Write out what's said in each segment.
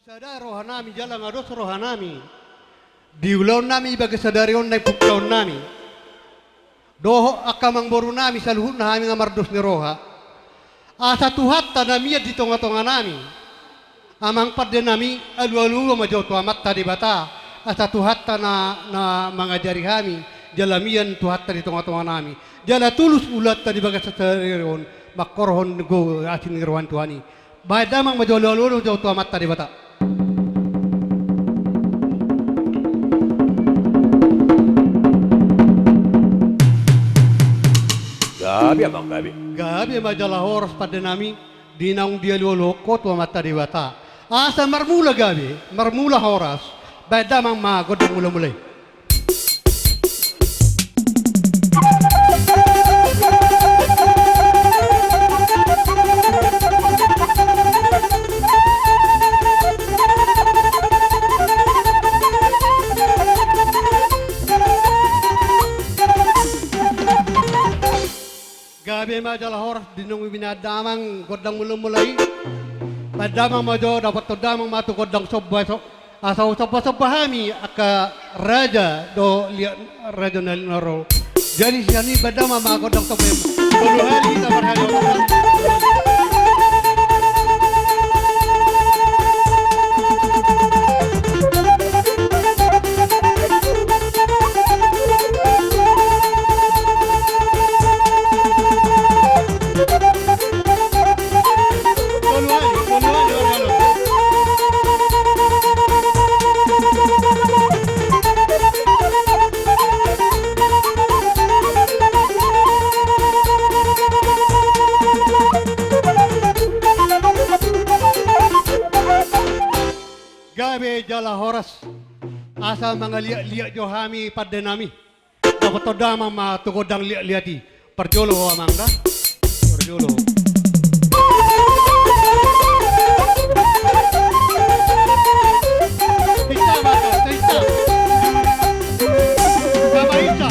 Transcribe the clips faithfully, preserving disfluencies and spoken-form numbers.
Sada rohanami jala nga dos rohanami. Di ulaonnami bagas sadari on na i pungkaonnami dohot angka amangborunami saluhutna hami nga mardos ni roha. Asa Tuhanta na mian di tongatonganami. Amang pandenami, alualu ma jo tu Amanta Debata. Asa Tuhanta na, na mangajari hami, jala mian Tuhanta di tongatonganami. Jala tulus ulaonta di bagas sadari on, mangkorhon gogo asi ni roha ni Tuhan i. Baen damang ma jo alualu jo tu Amanta Debata. Gabe amang gabe. Gabe ma jala horas pandenami, di naung dialualuhon ho tu Amanta Debata. Asa marmula gabe, marmula horas, baen damang ma gondang mulamula i. Gabe ma jala horas di naung binaen damang gondang mulamula i. Baen damang ma jo, dapothon damang ma tu gondang somba so. Asa husombasomba hami angka raja dohot liat raja na liat na ro. Jadi sian i baen damang ma gondang somba i. Tolu hali hita marhali. Gabe jala horas. Asa mangaliatliat jo hami pandenami. Dapothon damang ma tu gondang liatliat i. Parjolo ho amang da. Parjolo. Hita ma, hita. Hita ma, hita.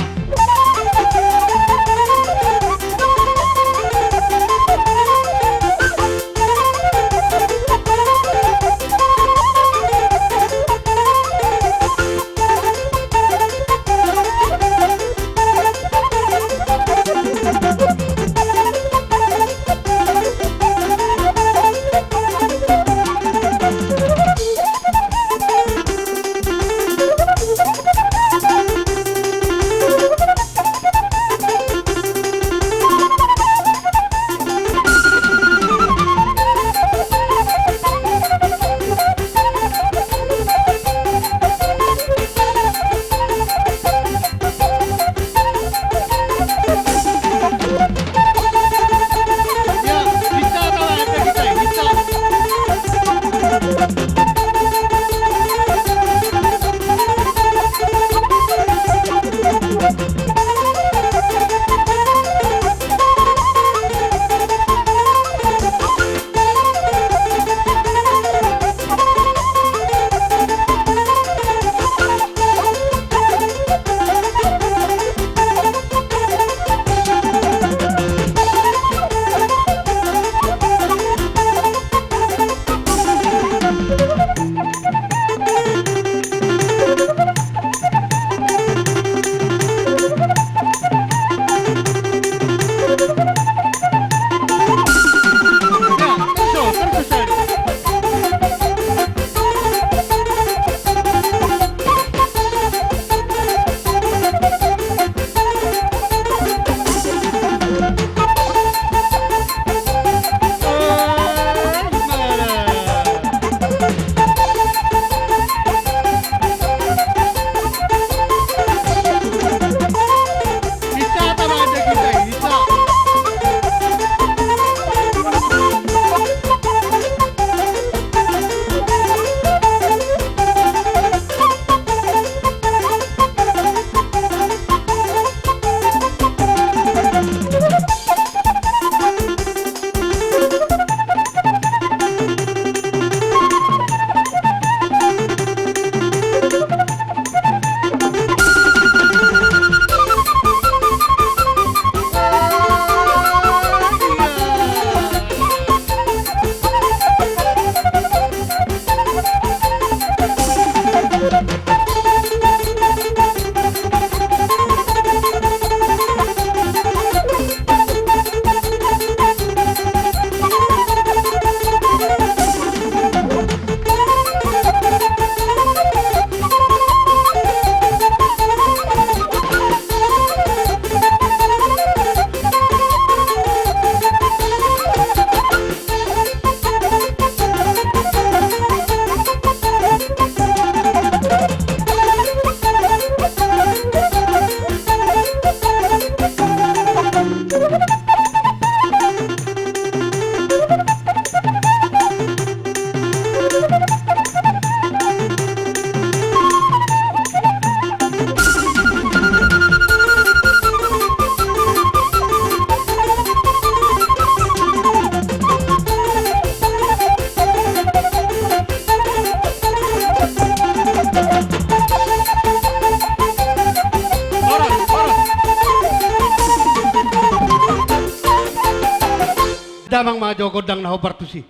ma jo gondang na hombar tusi.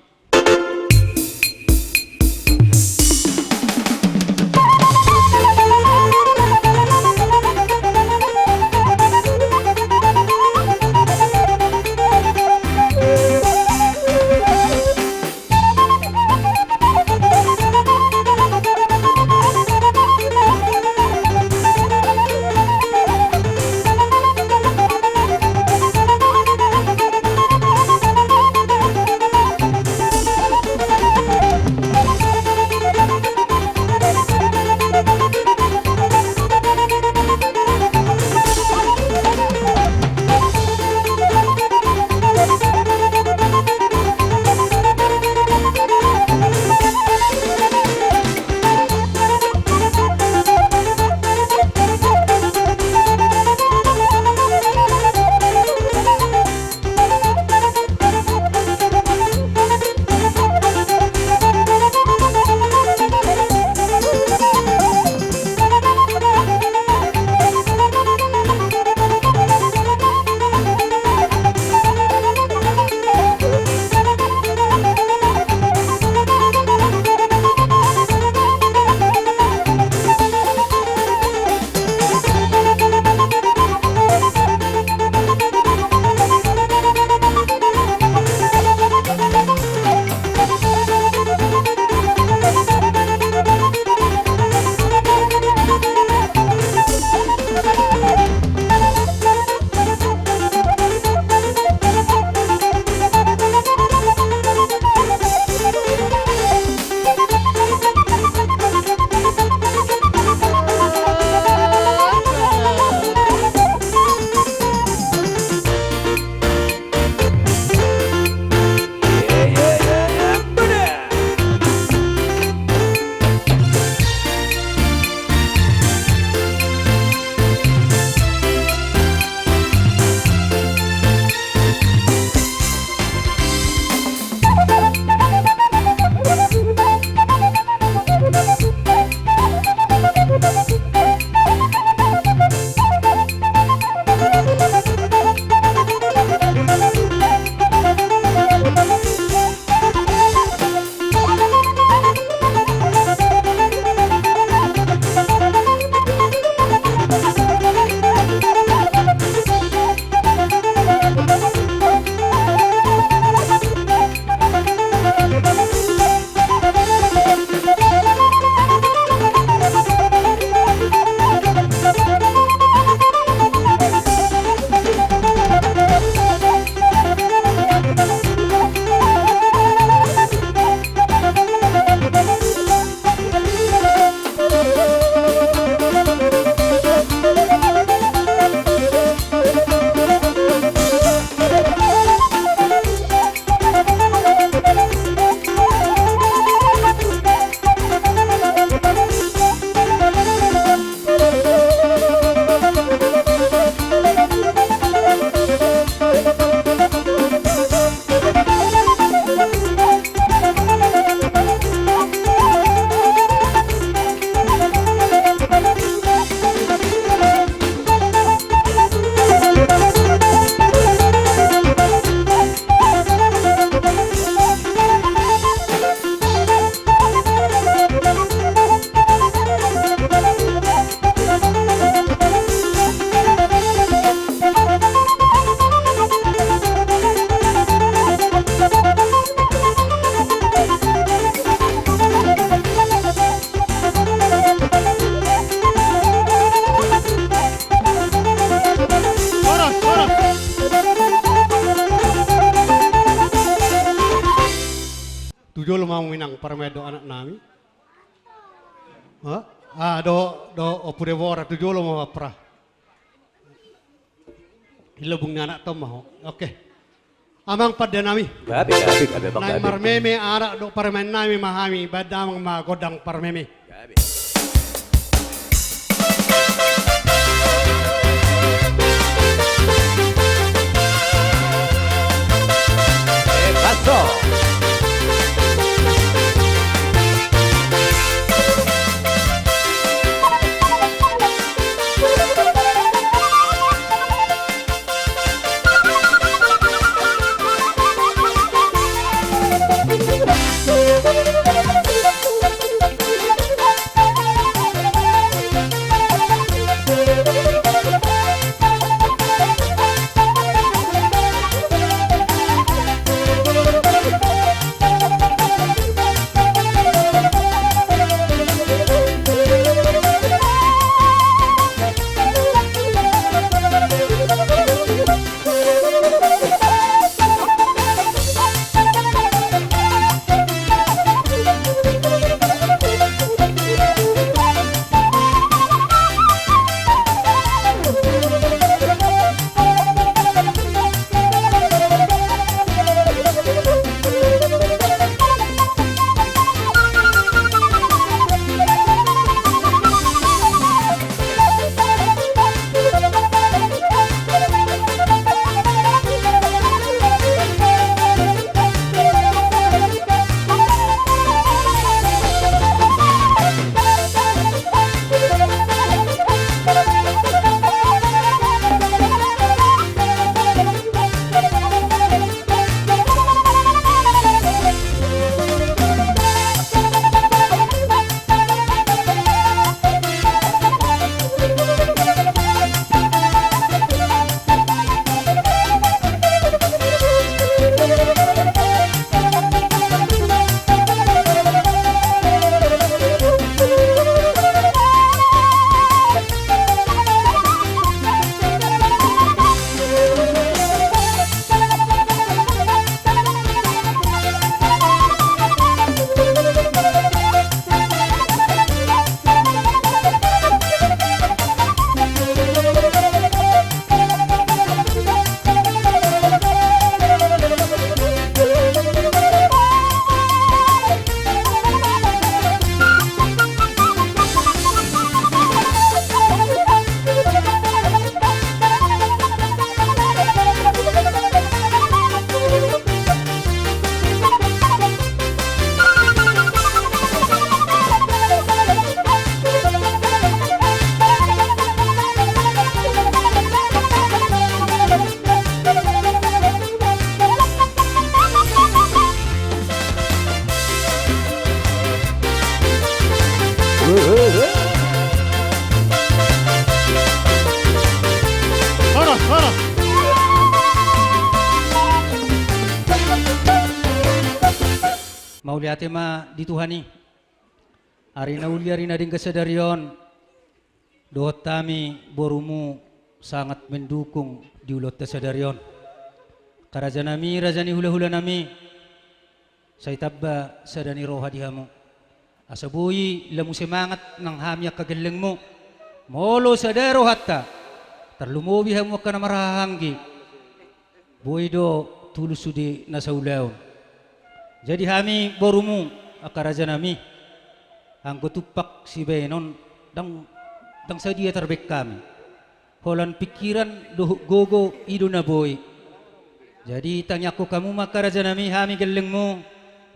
Tu jolo ma hamu inang, parumaen dohot anak nami. Ha? Ah, dohot, dohot Ompu Debora, tu jolo ma, pra. Di lobung ni anakta on ma ho. Oke. Amang pande nami. Gabe, gabe, gabe, Bang, gabe. Naeng marmeme anak dohot parumaen nami ma hami, baen damang ma gondang parmeme. Gabe. Eh, basso. Mauliate ma di Tuhan i. Ari na uli, ari na denggan sadari on, dohot hami borumu sangat mendukung di ulaonta sadari on. Angka rajanami, raja ni hulahulanami, sai tamba sada ni roha di hamu. Asa boi lamu semangat nang hami angka gellengmu. Molo sada rohanta, tarlumobi hamu angka na marhahaanggi, boi do tulus sude na saulaon. Jadi hami borumu, angka rajanami, anggo tumpak sibahenon, ndang, ndang sadia tarbahen hami. Holan pingkiran dohot gogo i do na boi. Jadi tangiangkon hamu ma angka rajanami, hami gellengmu,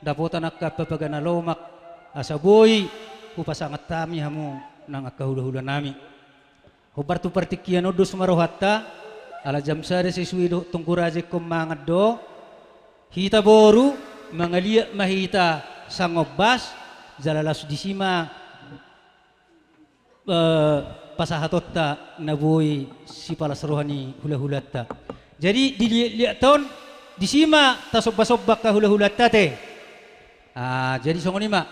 dapotan angka papaga na lomak, asa boi hupasangat hami hamu nang angka hulahulanami. Hombar tu partingkian on dos ma rohanta, ala jam sada sesuai dohot tonggo raja ingkon mangan do. Hita boru, mangaliat ma hita sangombas, jala laos disi ma, eh, pasahatonta na boi sipalas roha ni hulahulanta. Jadi diliatliathon, disi ma tasombasomba angka hulahulanta te. Ah, jadi songon i ma.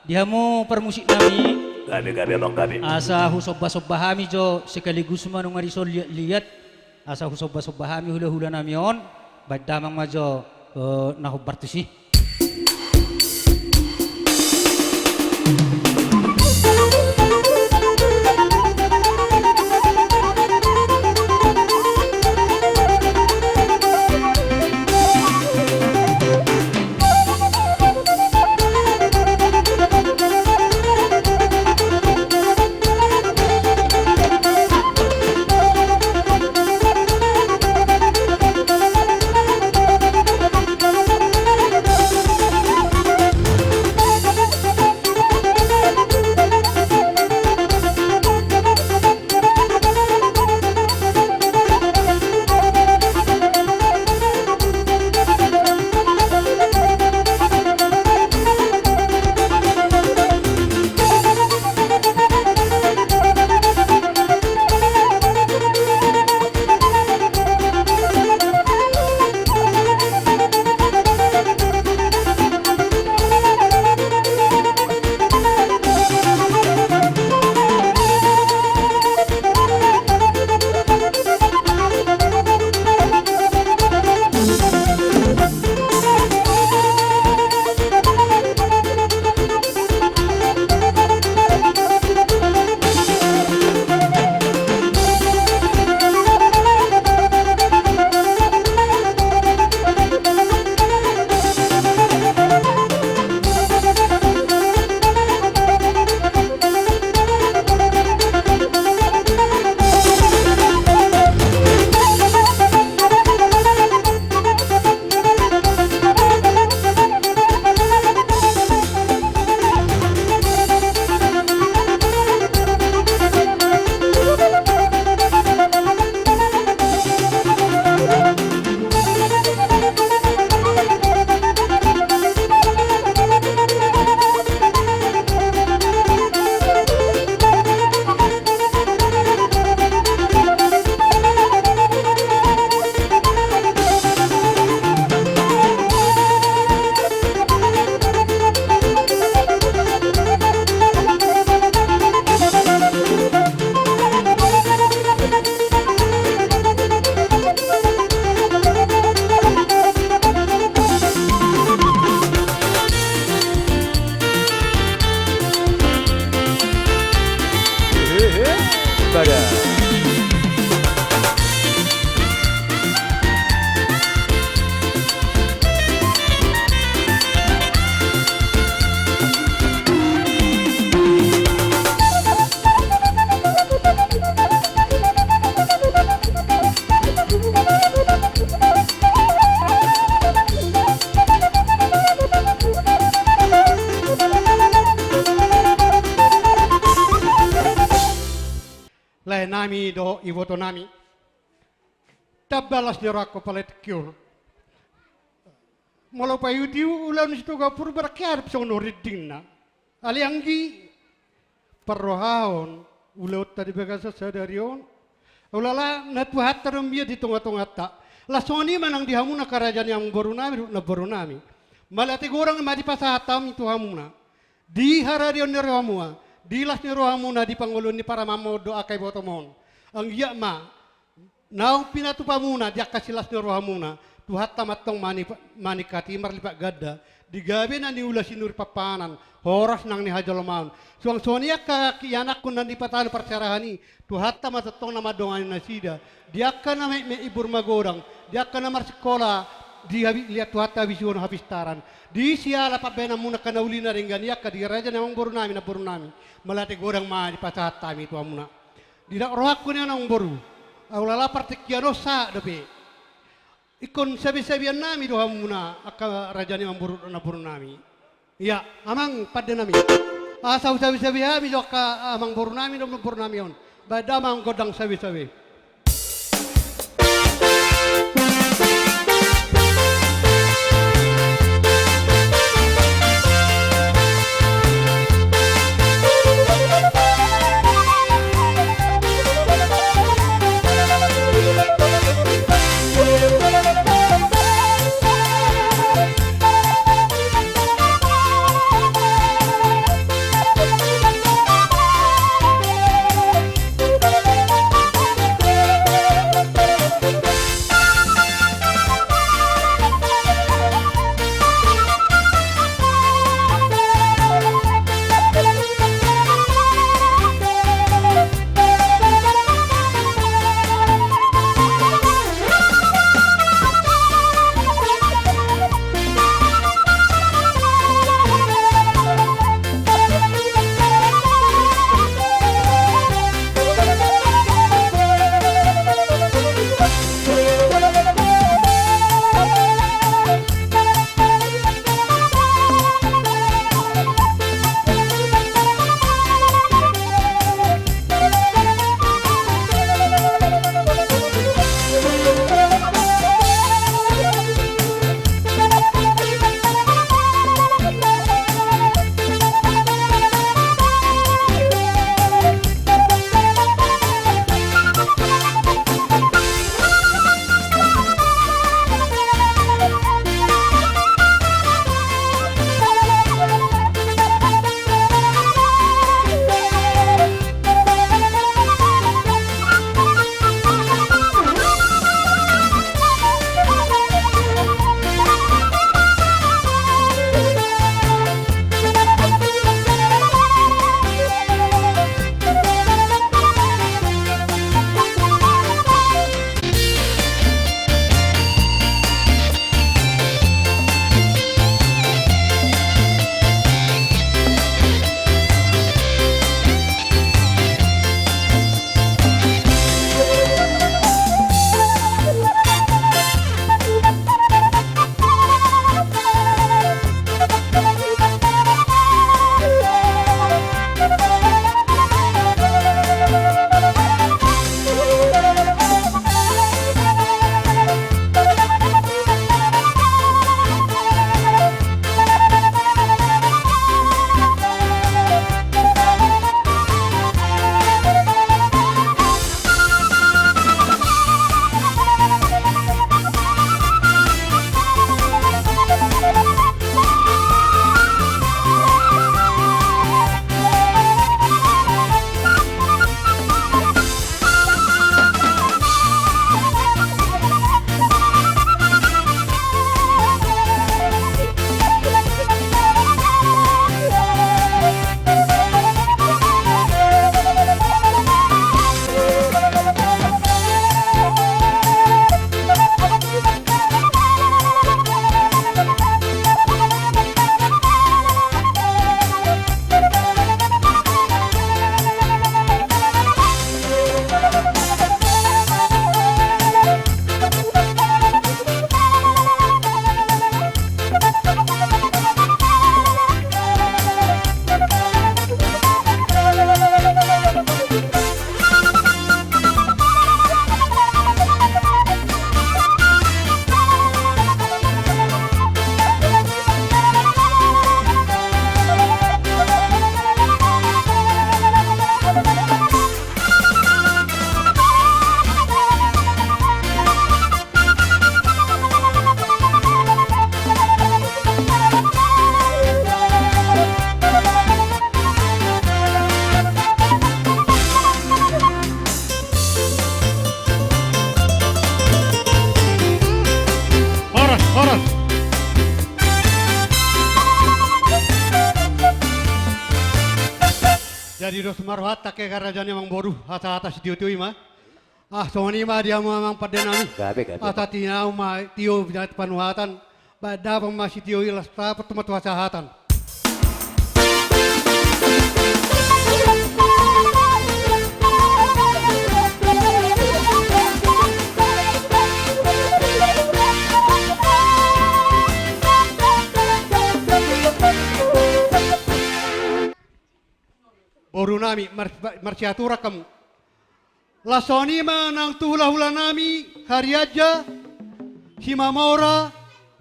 Di hamu parmusiknami. Gabe, gabe, Amang, gabe. Asa husombasomba hami jo sekaligus ma nunga dison liatliat. Asa husombasomba hami hulahulanami on. Baen damang ma jo, eh, na hombar tusi. Laenami dohot ibotonami. Tamba las ni rohangku pala tingki on. Molo paihut-ihut ulaon Sitoga Purba, rangke adop songon on rindingna. Alai anggi parrohahon ulaonta di bagasan sadari on. Ulala na Tuhanta do mian di tongatonganta. Laos songon i ma nang di hamu angka raja ni amangborunami dohot namborunami. Mauliate godang ma dipasahat hami tu hamuna. Di haradeon ni rohamuna, di las ni rohamuna, di pangoluon ni paramahon dohot angka ibotom on. Anggiat ma naung pinatupamuna di angka silas ni rohamuna, Tuhanta ma antong mani-, maningkati marlipat ganda di gabe na niula sinuri parpanganan, horas nang ni hajolmaon. Suang songon i angka ianakhon na di patanu parserahan i, Tuhanta ma tongtong na mandongani nasida. Di angka na metmet ibur magodang, di angka na marsikola, di habi-, liat Tuhanta habisuhon hapistaran. Di siala pambahenanmuna angka na uli na denggan i angka di raja ni amangborunami, namborunami. Mauliate godang ma dipasahat hami tu hamuna. Didok rohangku nian amangboru, alai partingkian on sahat dope. Ingkon sabesabeannami do hamuna angka raja ni amangboru namborunami. Ia, amang pandenami. Asa husabesabe hami do angka amangborunami dohot namborunami on. Baen damang gondang sabesabe. Jadi dos ma rohanta, angka raja ni amangboru, hasahatan sitio-tio i ma. Ah, songon i ma di hamu amang pande nami. Gabe, gabe. Asa tinahu ma tio binatang panuhatan, baen dapot ma sitio i, laos dapot ma tu hasahatan. Boru nami, mar-, marsiaturan hamu. Laos songon i ma nang tu hula-hula nami, Harianja, Simamora,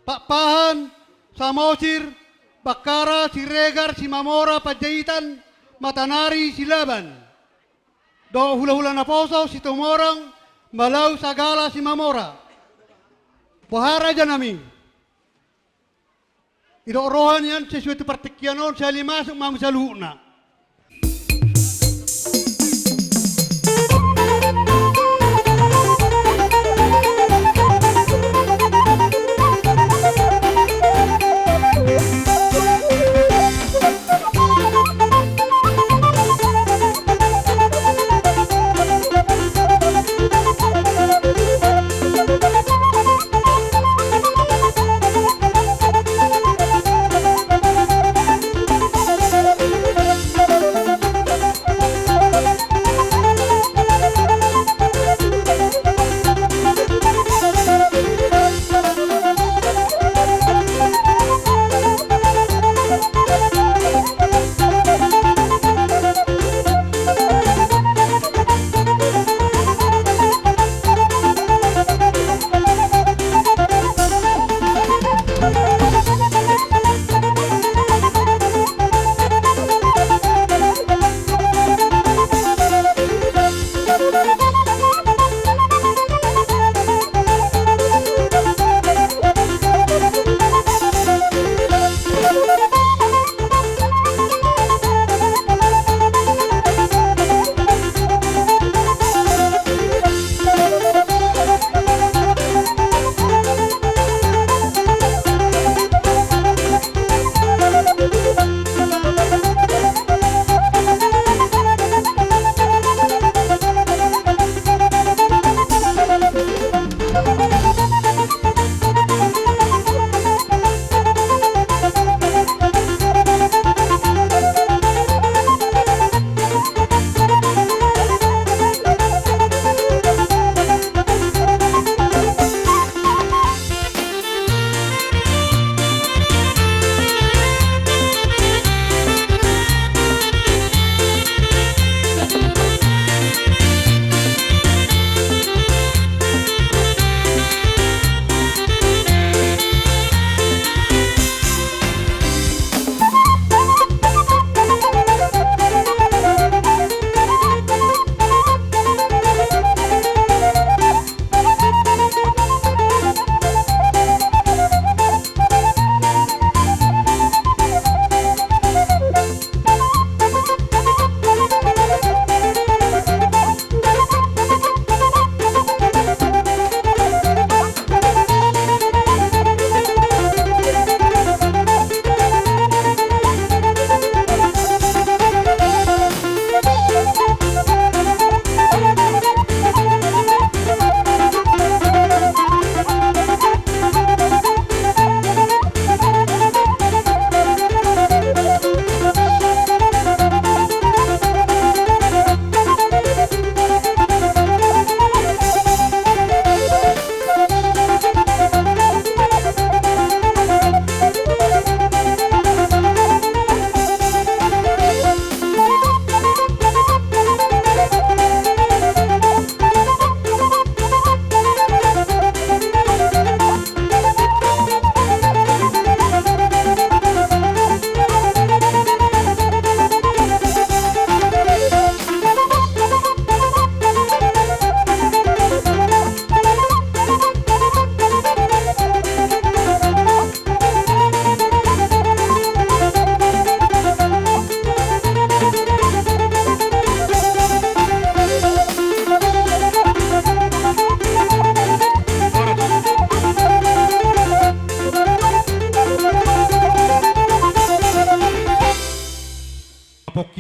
Pakpahan, Samosir, Bakkara, Siregar, Simamora, Panjaitan, Matanari, Silaban. Dohot hula-hula naposo, Situmorang, Malau, Sagala, Simamora. Boha raja nami. Didok roha nian sesuai tu partingkian on, sahali masuk ma hamu saluhutna.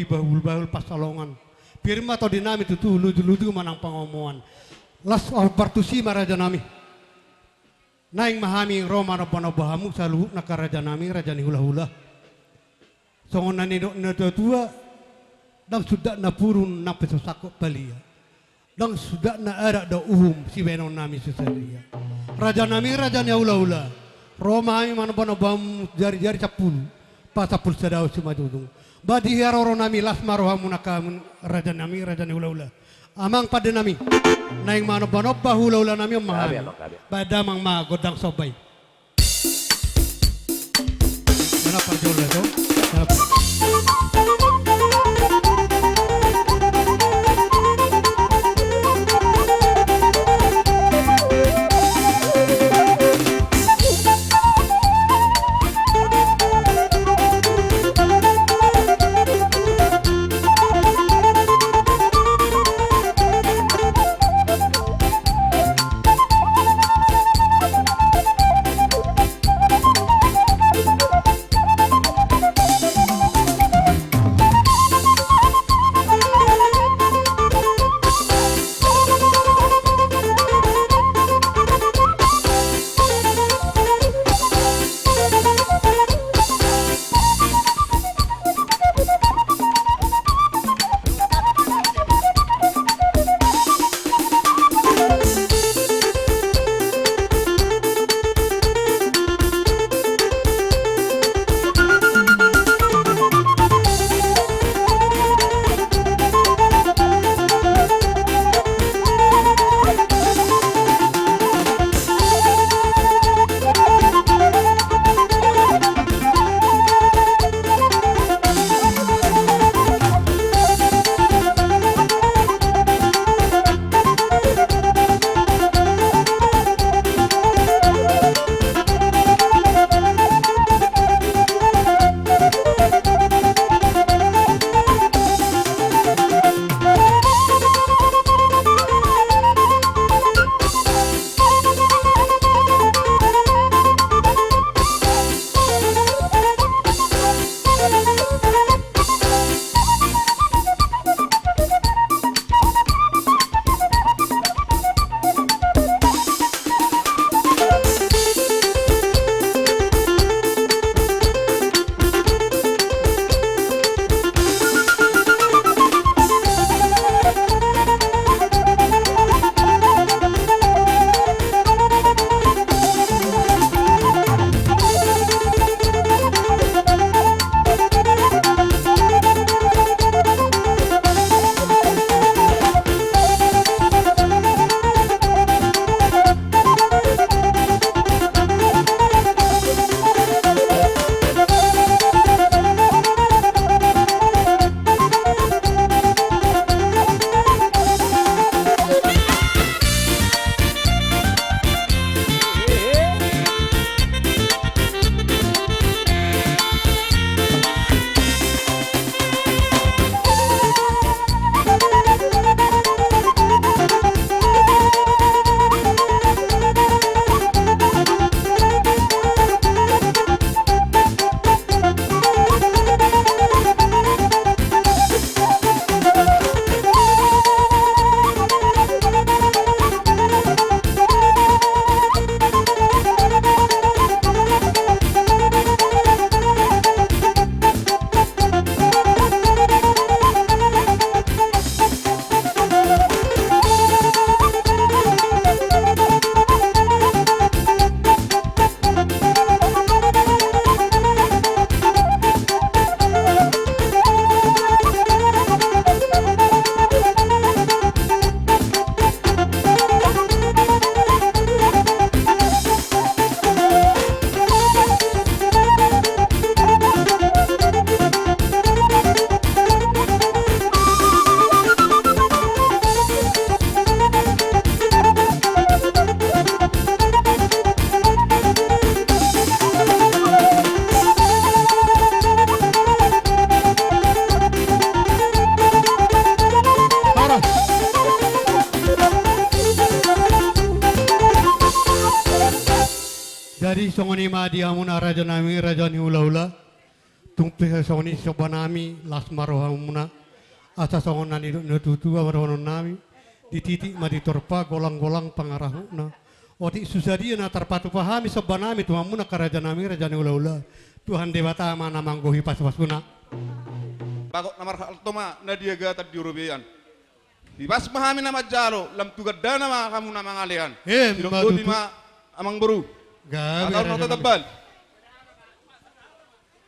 Bahul-bahul pansalongan. Pir ma tondi nami tutu, luju-luju ma nang pangomoan. Las ombar tusi ma raja nami. Naeng ma hami ro manomba-nomba hamu saluhutna angka raja nami, raja ni hula-hula. Songon na nidok ni natua-tua, ndang sundat na purun nang pe so sangkot palia. Ndang sundat na adat dohot uhum sibahenon nami so sadia. Raja nami, raja ni hula-hula. Ro ma hami manomba-nomba hamu jari-jari sampulu. Pasampulu sada simanjujung. Ba di haroro nami las ma rohamu nangkaning raja nami, raja ni hula-hula. Amang pande nami. Naeng manomba-nomba hula-hula nami on ma hami. Gabe, amang, gabe. Baen damang ma gondang somba i. Mana parjolo to? Mana par- Jadi songon i ma di hamuna raja nami, raja ni hula-hula. Tung pe songon i somba nami, las ma rohamuna. Asa songon na nidok ni natuatua ma dohonon nami. Di titik ma di torpa, golang-golang pangarahutna. Otik so sadia na tarpatupa hami somba nami tu hamuna angka raja nami, raja ni hulahula. Tuhan Debata ma na manggohi pasupasuna. Bagot na marhalto ma na di agatan di robean. Tipas ma hami na manjalo, lam tu gandana ma hamu na mangalean. Emma tutu. Sidok boti ma amangboru. Gabe, raja nami. Asa on na tatabal.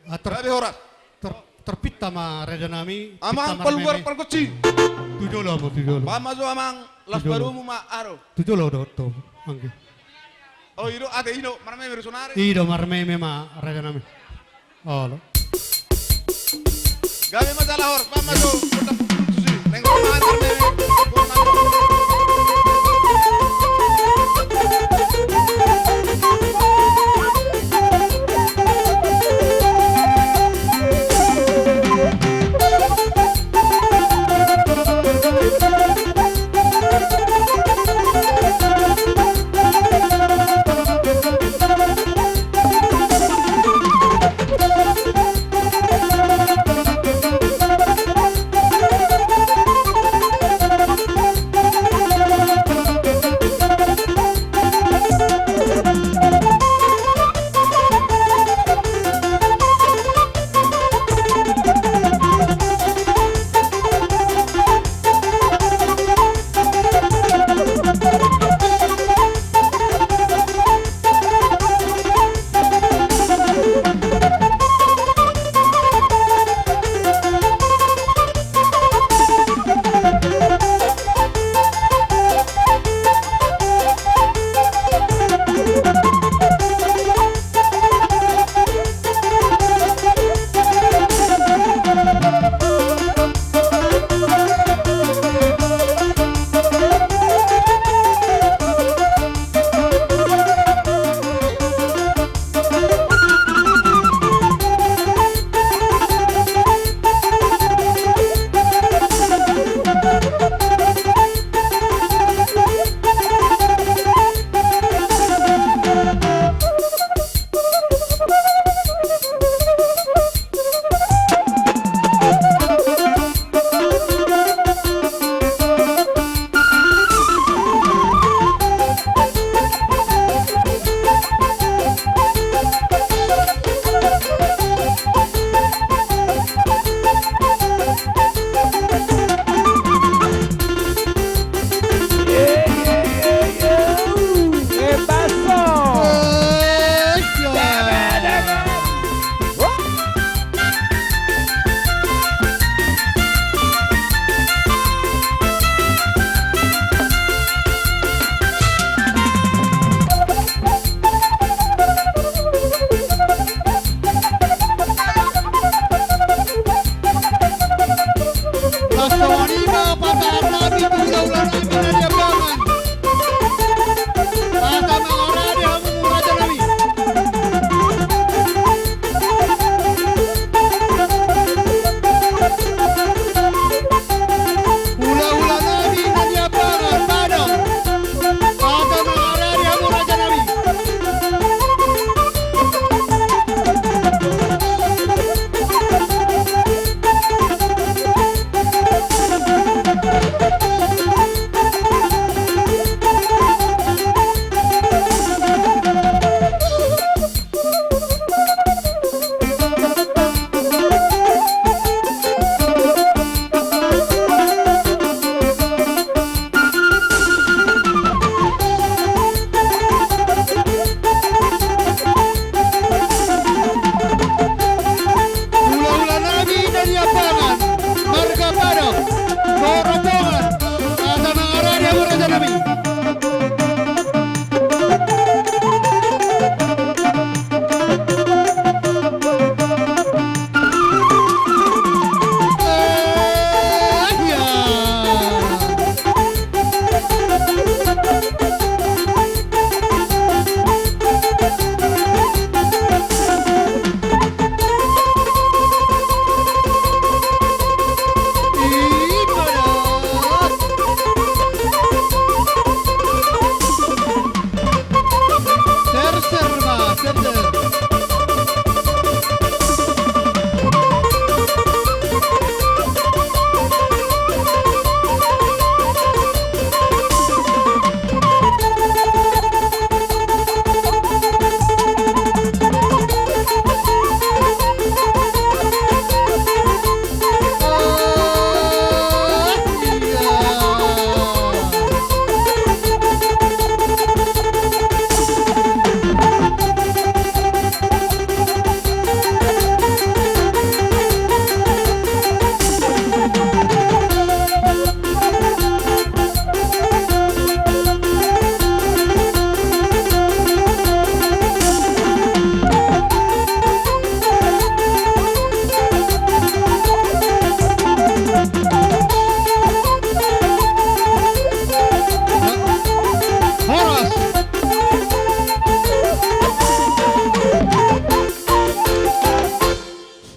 Ah, ter-, gabe horas. Ter-, terpinta ma raja nami. Amang Paluar Pargonsi. Tu jolo hamu, tu jolo. Pamaso amang las barumu ma aro. Tu jolo do to, anggi. Oh, i do ate, i do marmeme do sonari. I do marmeme ma raja nami. Olo. Gabe ma jala hor, pamaso. Neng marmeme.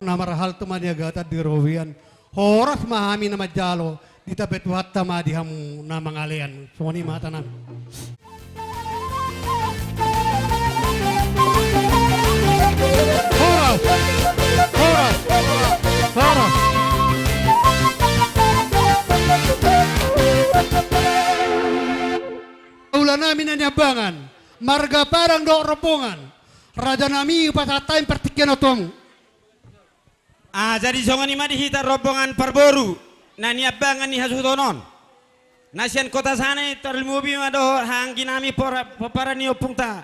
Na marhalto ma niagatan di robean. Horas ma hami na manjalo, ditambai Tuhanta ma di hamu na mangalean. Songon i ma hatanami. Horas! Horas! Horas! Hulanami na niambangan, marga Padang dohot rombongan, rajanami, hupasahat hami partingkian on tu hamu. Ah, jadi songon i ma di hita rombongan parboru na niambangan ni hasuhuton on. Na sian Kota Sane tarlumobi ma dohot hahaangginami pora-, pomparan ni ompungta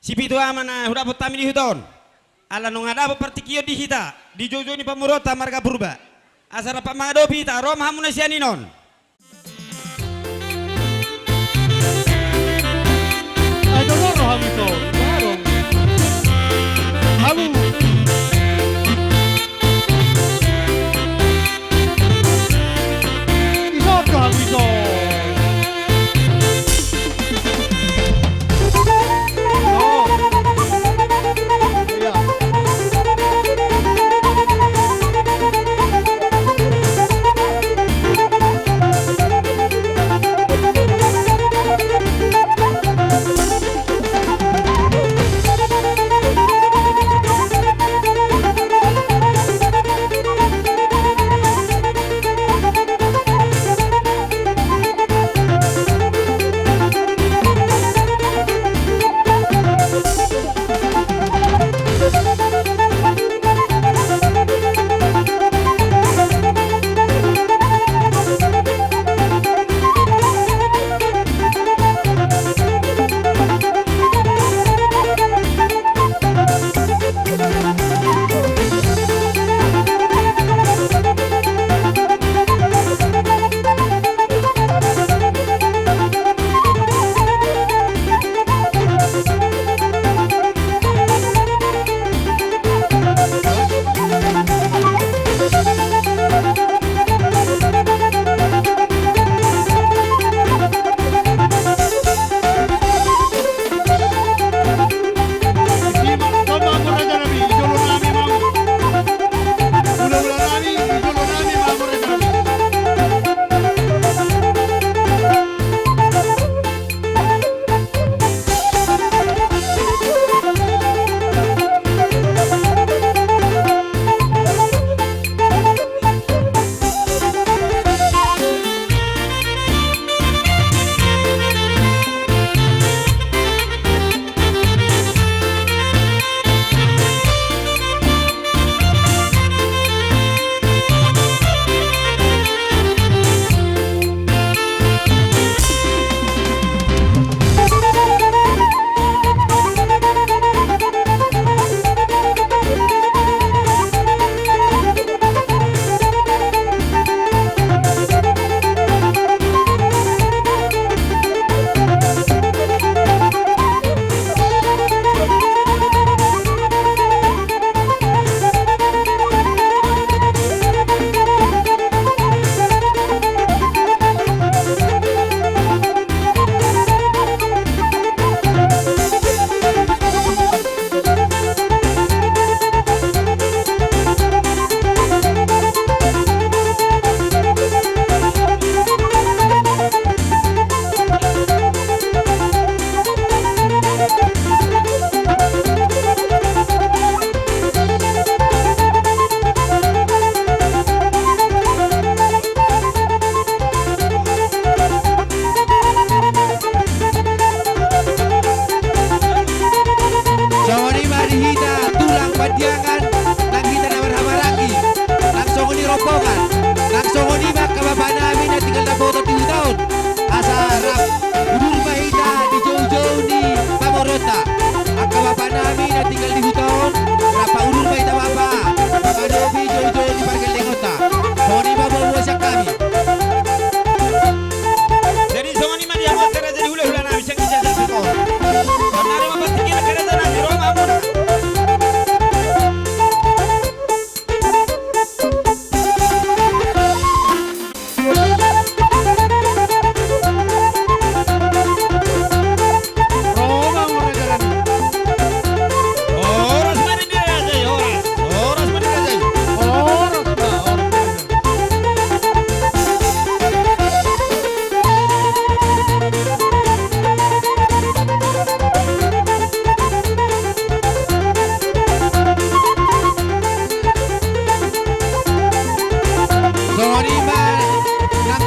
Sipitu Ama na hudapot hami di huta on. Ala nunga dapot partingkian di hita, di joujou ni pamoruonta marga Purba. Asa rap mangadopi hita, ro ma hamu na sian i non. Ai, dodor roham ito. Baru. Hamu. Ito roham ito. Oh. Iya.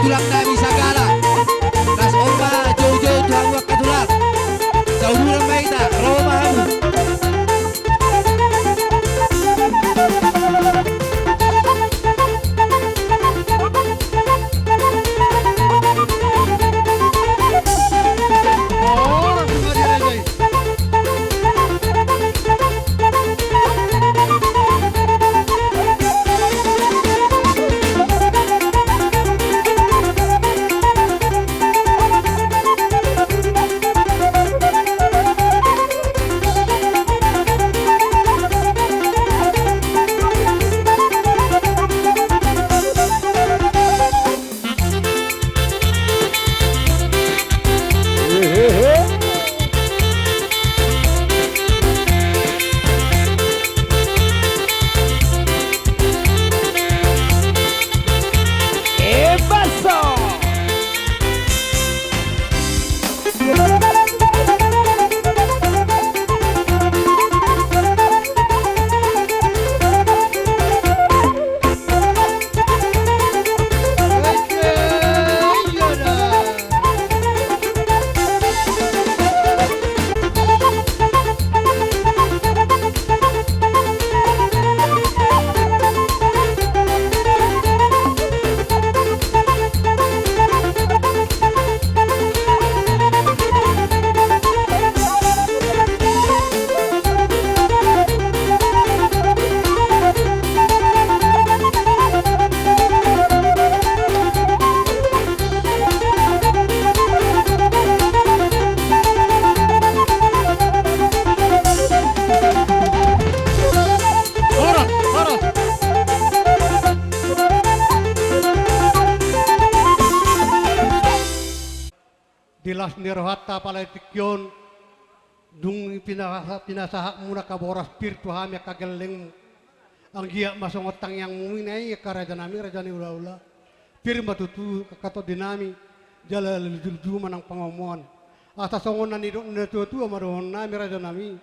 Tulang nami sagala. Las on ma joujou tu hamu angka tulang. Sauduran ma hita, ro ma hamu. Horas, horas. Di las ni rohanta apala di tingki on, dung pina-, pinasahatmuna angka boras pir tu hami angka gellengmu. Anggiat ma songon tangiangmuna i angka raja nami, raja ni hulahula. Pir ma tutu angka tondinami, jala luju-luju ma nang pangomoan. Asa songon na nidok ni natua-tua ma dohonon nami, raja nami.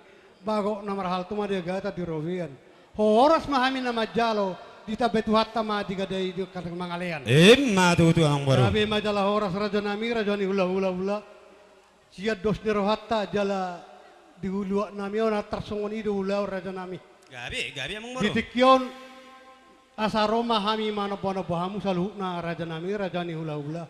Bagot na marhalto ma di agatan di robean. Horas ma hami na manjalo, ditambai Tuhanta ma digadai di angka mangalean. Emma tutu, amang boru. Gabe ma jala horas, raja nami, raja ni hulahula. Sian dos ni rohanta jala di luat nami on, antar songon i do ulaon, raja nami. Gabe, gabe, amang boru. Di tingki on, asa ro ma hami manomba-nomba hamu saluhutna, raja nami, raja ni hulahula.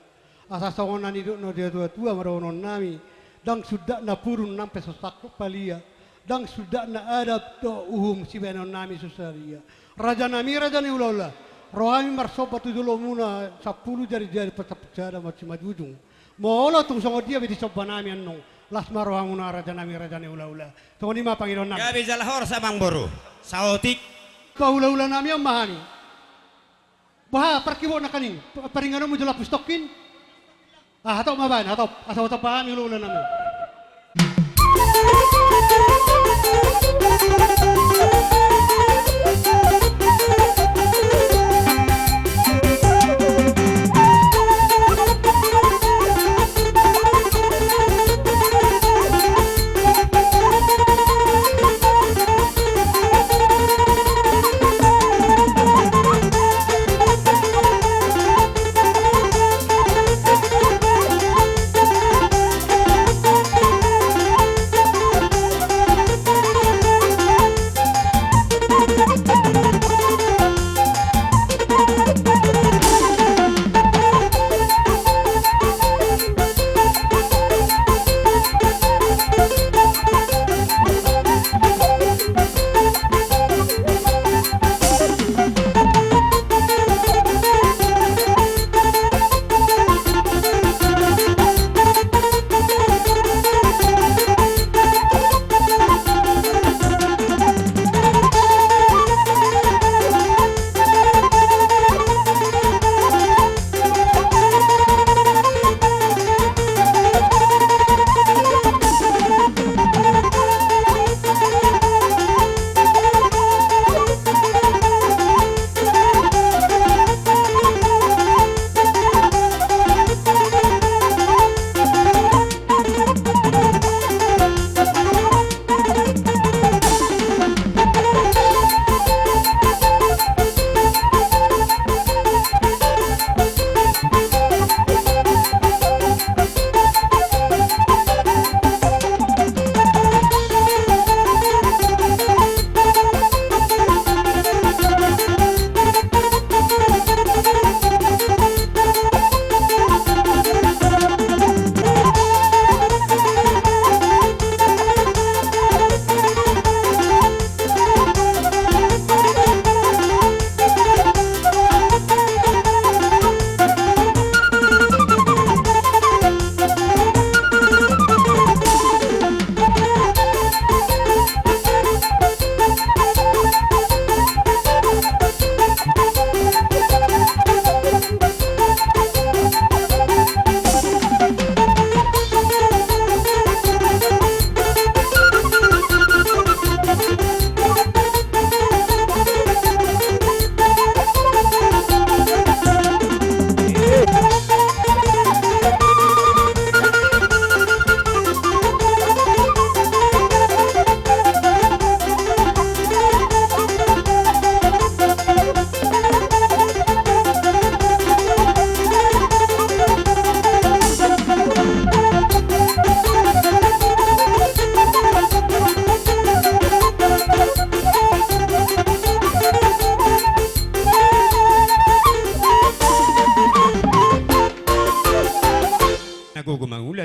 Asa songon na nidok ni natua-tua ma dohonon nami, ndang sundat na purun nang pe so sangkot palia, ndang sundat na adat dohot uhum sibahenon nami so sadia. Raja nami, raja ni hulahula, ro hami marsomba tu jolomuna, sampulu jari-jari, pasampulu sada ma simanjujung. Molo tung songon dia be disomba nami annon, las ma rohamuna, raja nami, raja ni hulahula. Songon i ma pangidoan nami. Gabe jala horas, amang boru. Saotik. Tu hulahula nami on ma hami. Boha parkibot nangkaning, paringanonmu jala pustongkin. Ah, hatop ma baen, hatop. Asa hatop ma hami hulahula nami.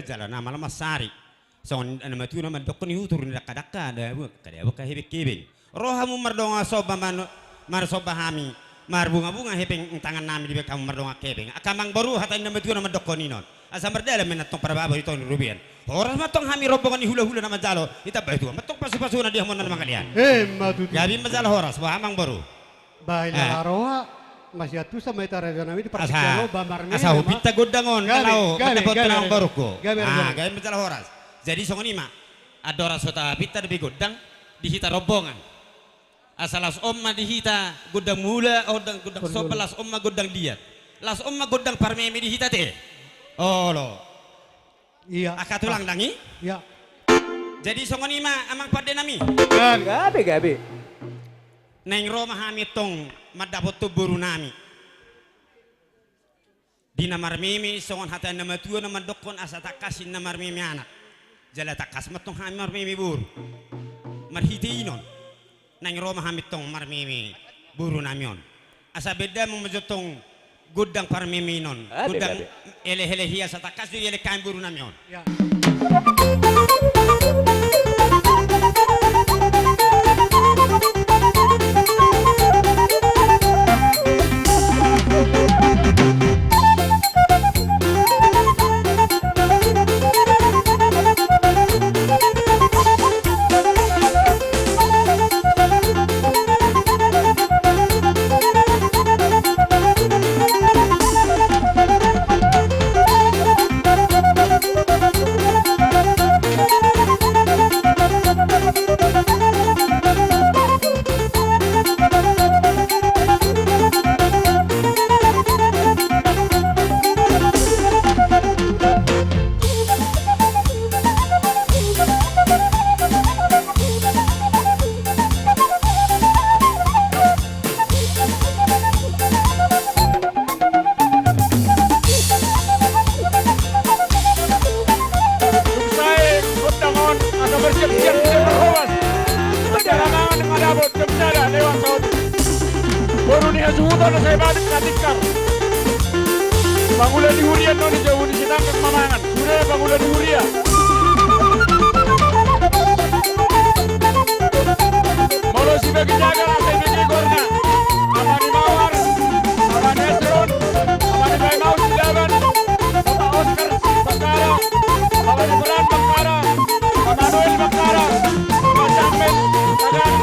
Jala na malo mansari. Songon na matua na mandokkon, ihutur ni dangka-dangka, dabu, kadabu ka hepeng-hepeng. Ro hamu mardongan somba man-, marsomba hami, marbunga-bunga hepeng tangan nami, dibaen hamu mardongan hepeng. Angka amang boru, hata ni na matua na mandokkon i non. Asa mardalan ma antong parbaba di tonga ni robean. Horas ma antong hami rombongan ni hula-hula na manjalo, ditambai Tuhan ma antong pasu-pasuna di hamu na mangalean. Emma tutu. Gabe ma jala horas, boha amang boru. Bahen, eh, jala roha, masiantusan ma hita raja nami di partingkian on, ba marmeme ma. Asa hupinta gondang on, gabe, kalau gabe, mandapot gabe, amang boruku. Gabe, ah, gabe. Gabe ma jala horas. Jadi songon i ma, andorang so tapinta dope gondang di hita rombongan. Asa laos on ma di hita gondang mula, gondang, gondang somba, laos on ma gondang liat. Laos on ma gondang parmeme di hita ate. Olo. Ia. Angka tulang dang i? Ia. Jadi songon i ma amang pande nami. Gabe. Gabe, gabe. Naeng ro ma hami antong mandapothon boru nami. Di na marmeme, songon hata ni na matua na mandokkon, asa tangkas ninna marmeme anak, jala tangkas ma antong hami marmeme boru. Marhite i non, naeng ro ma hami antong marmeme boru nami on. Asa baen damang ma jo antong gondang parmeme i non. Gabe, gondang, gabe. Elek-elek i, asa tangkas do dielek hami boru nami on. Ya. Dung sae gondang on, asa bersiap-siap di Jakarta Hoas. Asa mangan nga dapot, jam sada lewat saut. Boru ni hasuhuton na sai badik na tikar. Pangula ni huria, noni jabu ni sinangkang mamangan. Sude pangula ni huria. Molo sibagi jagal asa ibege goarna. Ama ni Mawar, ama ni Esron, ama ni Baemaus Silaban, Bapak Oskar Bakkara, ama ni Fran Bakkara, Ama Noel Bakkara, ama Jamil Sagan.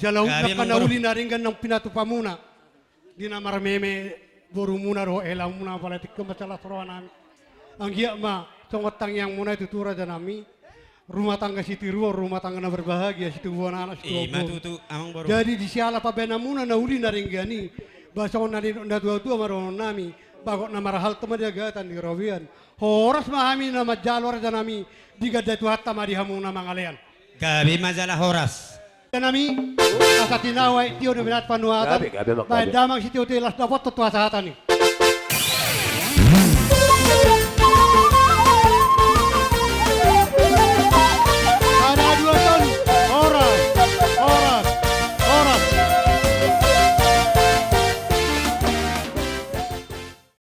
Jala unang angka na uli na denggan naung pinatupamuna di na marmeme borumuna dohot helamuna, apala tingki on ma silas rohanami. Anggiat ma songon tangiangmuna i tutu rajanami, rumah tangga sitiruon, rumah tangga na berbahagia, situbuan anak situbuan boru. Jadi di siala pambahenanmuna na uli na denggan i, ba songon na nidok ni natuatua ma dohononnami, bagot na marhalto ma di agatan di robean. Horas ma hami na manjalo rajanami, digandai Tuhanta ma di hamu na mangalean. Gabe ma jala horas. Rajanami, asa tinahu aek tio na binahen panuatan, bahen damang sitio-tio las dapothon tu hasahatan i.